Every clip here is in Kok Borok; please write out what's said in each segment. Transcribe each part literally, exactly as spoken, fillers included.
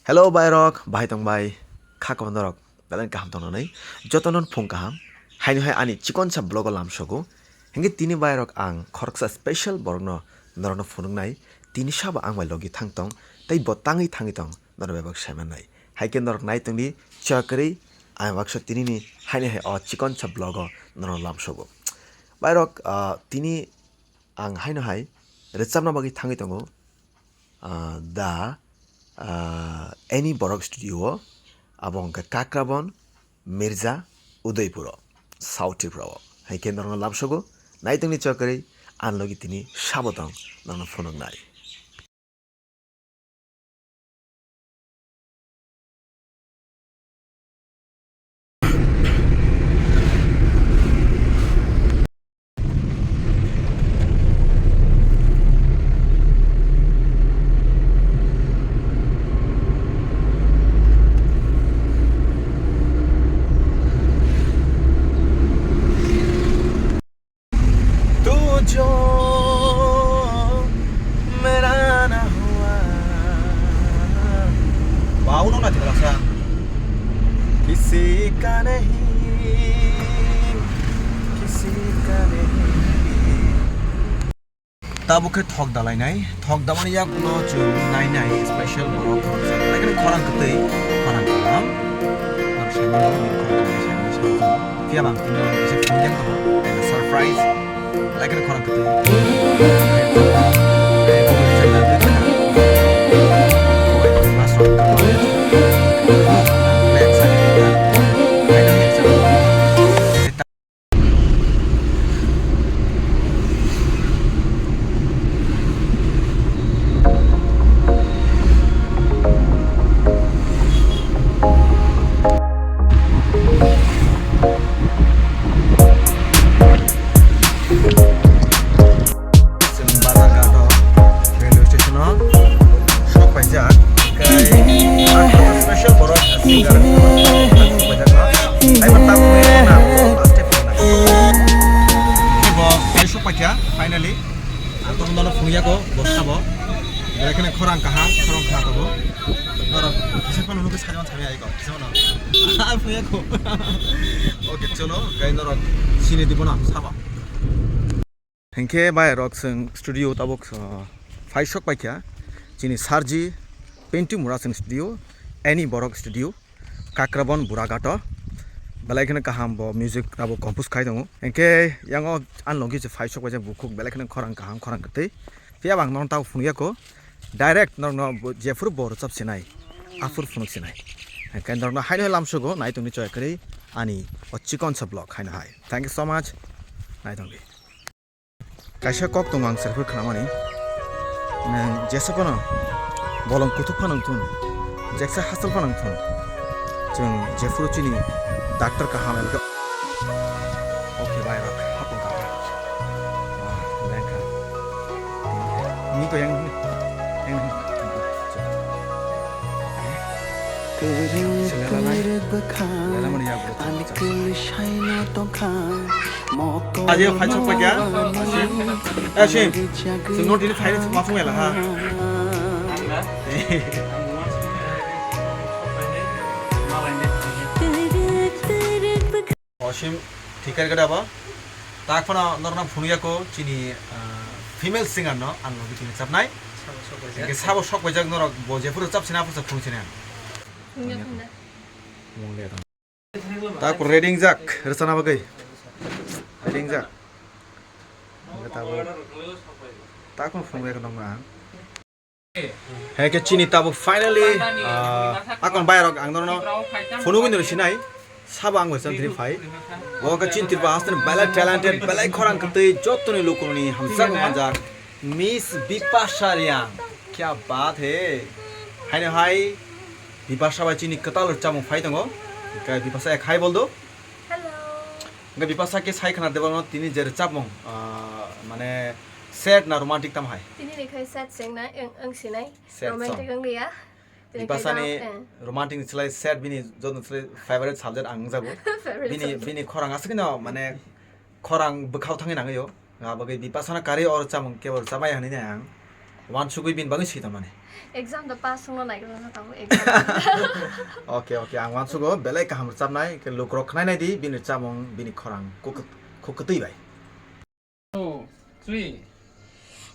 Hello bairok, bahai tong bai? Kha kwbangma norok belai kaham tong nai. Jotono phung kaham. Haino hai ani chikonsa vlog o lamsogo. Hingke tini bairok ang khoroksa special borokno norokno phunuknai. Tini sabo ang bai logi thang tong, tei bo tangwi thangwi tong, norok bebak sai mannai. Haikhe norok nai tongdi, chakri ang baksa tinini haino hai o chikonsa vlog o norok lamsogo. Bairok, ah, tini ang haino hai rwchapna bagwi thangwi tongo. Ah, da, ah, Any Borok Studio o, abo hwnkhe Kakrabon, Mirza, Udaipur o, South Tripura o. Hai khe norokno lamsogo, naitongni chokri, ang logi tini sabo tong, norokno phunuknai. तुझो मेरा ना हुआ। Wow, no na tibra sa. किसी का नहीं, किसी का नहीं. Tabuk khe thok dalainai, thok damani yakuno chwng nainai special borok khoroksa. Belai kheno khorang kwtwi, khorang kaham. Norok saimano, nini khorang kwtwi saimano, saimano. Phiya bang tini norok kisa phunukjak tongo, kaisa surprise. Belai kheno khorang kwtwi. Chwng Balaghat o railway station o sok paijak. Tei special borok singer sok paijak no. Tei bo tabuk nai last step o nai. Bo hai sok paikha finally. Ang tong nono phungyako bo sabo. Belai kheno khorang kaham, khorang kha tongo. Norok kisa phano nukhe sajwan samya aiko. Kisa phano. Ah, phungyako. Okay, cholo, gai norok sini dibo na sabo. Hinkhe bai rok chwng studio tabuk, uh, phai sok paikha. Chini Sarji Pentu Mura chwng studio, Any Borok studio, Kakrabon Buragato. Belai kheno kaham bo music tabuk compose khai tongo. Hinkhe yango ang logi je phai sok paijak bukhuk belai kheno khorang kaham khorang kwtwi. Phiya bang norok tabuk phunukya ko. Direct norokno bo, jephuru bo rwchap sinai, aphuru phunuk sinai. Hinkhe norokno haino hai lamsogo nai tongdi choi kwrwi ani o chikonsa vlog haino hai. Thank you so much. Nai tongdi. Kaisa kok tongo ang serphur khnamani. Nang jesa phano bolong kuthuk phano wngthun, jeksa hachal phano wngthun. Chwng jephuru chini doctor kaham eba khe, okay, bai rok hapung kha. Ah, lengkha. Ni ko yang, yang. Aje phai sok paikha. Asim. Asim. Chwng no tini phai ma phung ela ha. Asim thikar gada ba. Tak phano norna phunuyako chini, ah, female singer no ang logi tini chapnai. Sabo sok paijak. Hingke sabo sok paijak norok bo jephuru chap sina aphuru chap phung sina. Phungya phungya. Mungde tong. Tak reading jak, rwchana bagwi. Reading jak. Hingke tabuk. Tak phung phung yak nong na. Hingke chini tabuk finally, ah, akon bai rok ang norno phunugwi nw sinai. Sabo ang bai chantri phai. Bo khe chini Tripura haste ni belai talented, belai khorang kwtwi jotoni lukurokni hamjakma manjak. Miss Bipasha Reang, kya baat hai? Haino hai, Bipasha bai chini kwtal rwchapmung phai tongo. Hingke Bipasha ek hai bol do. Hello. Hingke Bipasha ke sai khna debano tini je rwchapmung, ah, mane sad na romantic tam hai? Tini ni khai sad seng na, ang, ang sinai. Sad song. Romantic ang ya. Tini Bipasha ni khai dam, eh. Romantic ni slai sad bini jotoni slai favorite subject ang wngjago. Favorite subject. Bini, bini khorang aswk no mane khorang bwkhao thangwi nangwi o. Nga bagwi Bipasha no karwi o rwchapmung kebo rwchapmaya hinwi nai ang. Wansugwi bini bagwi swi tongmani. Exam da pass wngno naigrana tabuk exam. Okay, okay, ang uansugo belai kaham rwchapnai, ke lukrok khnai nai di bini chamung, bini khorang, kuk-, khuk kwtwi bai. Two, three.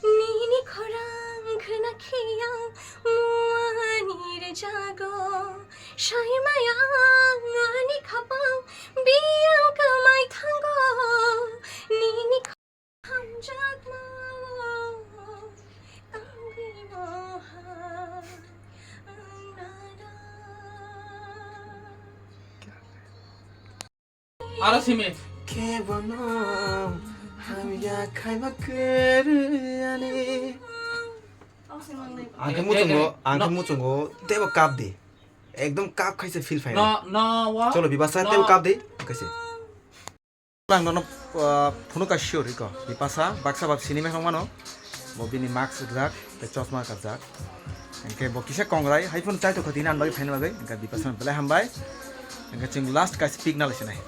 Nini khorang khna kheyang muani rwjago, saimaya ani khapang biyang kwmai thango, nini Hamjakma o tangwi moha ang nara. Aro simi. Kebono hamya khaiba kwrwani. Ang khe muchungo, ang khe muchungo, teibo kap di. Ekdom kap khaise feel phainai. No, no, wa? Cholo, Bipasa, no. Teibo kap di, khaise. Ang nono, ah, phunuk ka sure iko. Bipasa, baksa bab sini mehong mano. Bo bini mask rijak, tei chosma kajak. Engke bo kisa kongrai, hai phun chai to khati nan bagwi phaina bagwi. Engke Bipasa belai hambai. Engke chwng last ka speak na lai sinai.